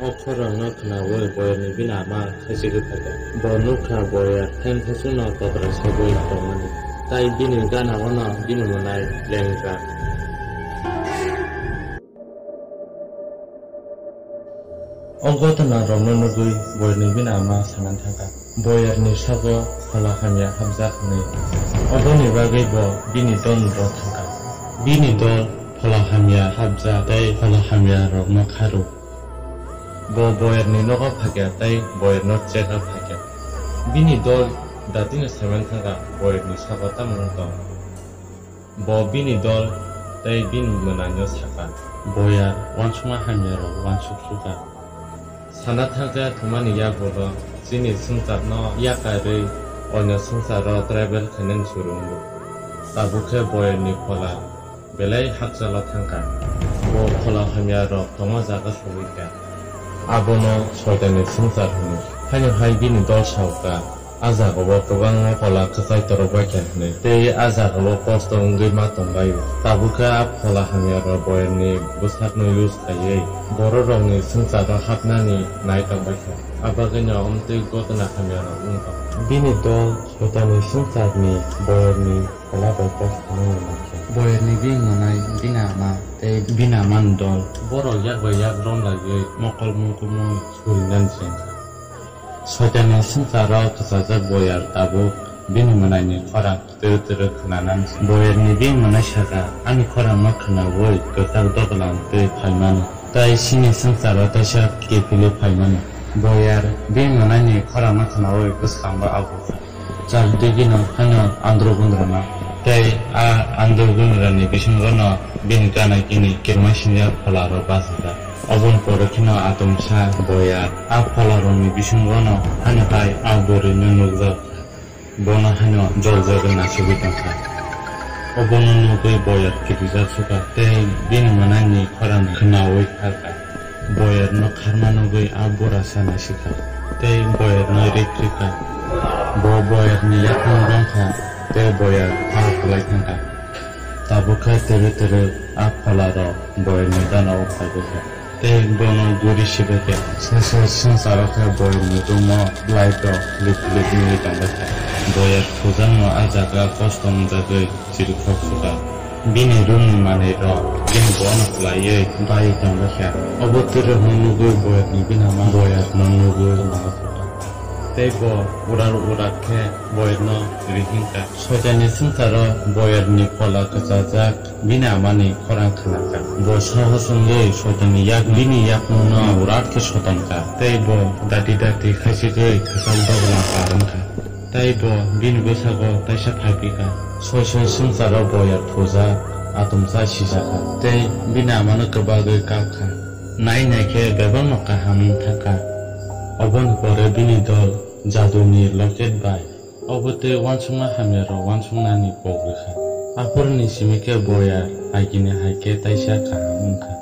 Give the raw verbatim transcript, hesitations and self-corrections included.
O khorang no khwnawi boyar ni bini ama khaichigwi phaikha. Bo nukha boyar thengthaichuk no kotra sagwi tongmani. Tai bini gana ono bini mwnai lengjak. O gotona rokno nugwi boyar ni bini ama sanani thangkha. Boyar ni sago phola hamya hapjak hwnwi. Oboni bagwi bo bini dol ni dol thangkha. Bini dol phola hamya hapjak tei phola hamya rokno kharwi. Bo boyar ni nogo phaikha tei boyar no chekha phaikha. Bini dol datino saimani thangkha boyar ni sago tamo wng tong. Bo bini dol tei bini mwnaino sakha, boyar uansukma hamyarok uansuk sukha. Sana thangkhe thumani yagulo chini swngcharno yakarwi onyo swngcharo travel khainani surungo. Tabukhe boyarni phola belai hakchalo thangkha. Bo phola hamyarok tongma jaga sogwikha. Abono soitanni swngchar hwnwi. Haino hai bini dol saukha. A jagao kwbangma phola kwchai torok bai kha hwnwi tei a jagao kosto wngwi ma tong bai-o. Tabukhe a phola hamyarok boyarni bwsakno use khaiwi bororokni swngcharo hapnani nai tong bai kha. A bagwino omtwi gotna hamyarok wng tong. Bini dol soitanni swngcharni boyarni phola bai kosto wngwi ma kha. Boyarni bini mwnai, bini ama tei bini amani dol. Borok yak bai yak romlaiwi mokol mungkumung surinani chengkha. Soitanni swngcharo kwchajak boyar tabuk bini mwnaini khorang twrwk twrwk khwnanani. Boyarni bini mwnai sakha, "Ani khorangno khwnaui kwchak doglam twi phaimani, tei chini swngcharo teisa kiphilwi phaimani." Boyar bini mwnaini khorangno khwnaui bwskango abukha. Chal digino haino andro gundrona. Tei a andro gundroni bisingono bini gana gini kirma sinjak pholarok bachajak. Oboni pore kheno atomsa boyar a pholarokni bisingono haino hai a bwrwino nukjak. Bono haino joljagwi nasugwi tongkha. Obono nugwi boyar kirijak sukha tei bini mwnaini khorang khwnaui kharkha. Boyarno kharma nugwi a bura sana sikha tei boyarno rikhrikha. Bo boyarni yakung romkha tei boyar ha kwlai thangkha. Tabukhe twrwi twrwi a pholarok boyarni gana-o phaikha tei bono guri sibaikha. Sese swngcharo khe boyarni room-o light-rok philip philip wngwi tongbaikha. Boyar thujakno a jaga kosto wngjagwi chirikhok sukha. Bini roomni manwirok bini bono kwlaiwi baiwi tongbaikha. Obo twrwkno nugwi boyarni bini ama boyarno nugwi tongbaikha. Tei bo urar urar khe boyarno rihingkha. Soitanni swngcharo boyarni phola kwchajak bini amani khorang khwnakha. Bo sahos wngwi soitanni yak bini yakungno urat khe sotonkha. Tei bo dati dati khaichigwi kwchak doglam par wngkha. Tei bo bini bwsago teisa phaipikha. Soi soi swngcharo boyar thujak atomsa sijakha. Tei bini amano kwbagwi kapkha. Nai nai khe bebakno kaham wng thangkha. Oboni pore bini dol jaduni locket bai obo tei uansukma hamyarok uansuknani pogwi kha. Aphuruni simi khe boyar agini hai khe teisa kaham wng kha.